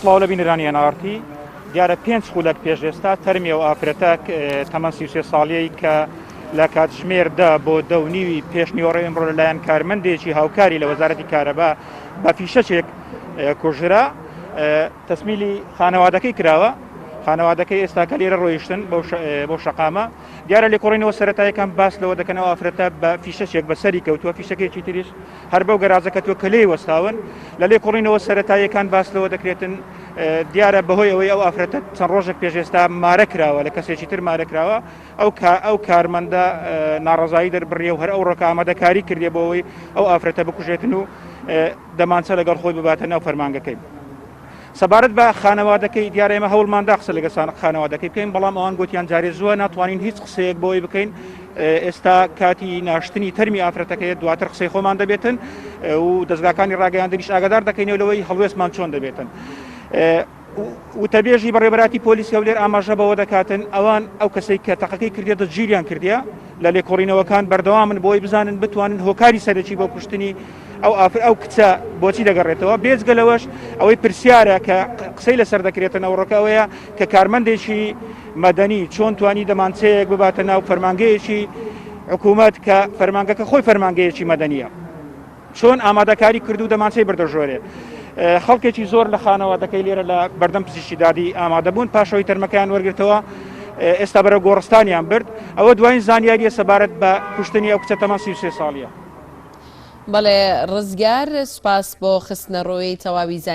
سڵاو لە بینەرانی NRT. دیارە پێنج خولەک پێش ئێستا تەرمی ئەو ئافرەتە تەمەن 33 ساڵیەی کە لە کاتژمێر دە بۆ دە و نیوی پێش نیوەڕۆی ئەمڕۆ لەلایەن کارمەندێکی هاوکاری لە وەزارەتی کارەبا بە فیشەکێک کوژرا تەسمیلی خانەوادەکەی کراوە خانەوادەکەی ئێستا کە لێرە ڕۆیشتن بۆ شەقامە دیارە لێکۆڵینەوە سەرەتایەکان باس لەوە دەکەن ئەو ئافرەتە بە فیشەکێک بە سەری کەوتووە فیشەکێکی تریش هەر بەو گەراجە کەتووە کە لێی وەستاون لە لێکۆڵینەوە سەرەتاییەکان باس لەوە دەکرێتن دیارە بەهۆی ئەوەی ئەو ئافرەتە چەند ڕۆژێک پێش ئێستا مارە کراوە لە کەسێکی تر مارە کراوە ئەو ئەو کارمەندە ناڕەزایی دەربڕیە و هەر ئەو ڕۆکە ئامادەکاری کردێ بۆ ئەوەی ئەو ئافرەتە بکوژێتن و دەمانچە لەگەڵ خۆی بباتە ناو فەرمانگەکەی. سەبارەت بە خانەوادەکەی دیارە ئێمە هەوڵماندا قسە لەگەڵ خانەوادەکەی بکەین بەڵام ئەوان گوتیان جارێ زووە ناتوانین هیچ قسەیەک بۆی بکەین ئێستا کاتی ناشتنی تەرمی ئافرەتەکەی دواتر قسەی خۆمان دەبێتن و دەستگاکانی ڕاگەیاندنیش ئاگادار دەکەینەوە لەوەی هەڵوێستمان چۆن دەبێتن. وتەبێژی بەڕێبەراتی پۆلیسی هەولێر ئاماژە بەوە دەکاتن ئەوان ئەو کەسەی کە تەقەکەی کردێ دەستگیریان کردیە لە لێکۆڵینەوەکان بەردەوامن بۆی بزانن بتوانن هۆکاری سەرەکی بۆ کوشتنی ئەو ئافر ئەو کچە بۆچی دەگەڕێتەوە بێجگە لەوەش ئەوەی پرسیارە کە قسەی لەسەر دەکرێتە نەوەڕۆکە ئەوەیە کە کارمەندێکی مەدەنی چۆن توانی دەمانچەیەک بباتە ناو فەرمانگەیەکی حکوومەت کە فەرمانگەکە خۆی فەرمانگەیەکی مەدەنیە چۆن ئامادەکاری کردو دەمانچەی بردە ژۆرێ خەڵکێکی زۆر لە خانەوادەکەی لێرە لە بەردەم پزیشکی دادی ئامادەبوون پاشەوەی تەرمەکەیان وەرگرتەوە ئێستا بەرە گۆڕستانیان برد ئەوە دوایین زانیاریە سەبارەت بە کوشتنی ئەو کچە تەمەن 33 ساڵیە. بەڵێ ڕزگار سوپاس بۆ خستنەڕووی تەواوی زانیاریەکان.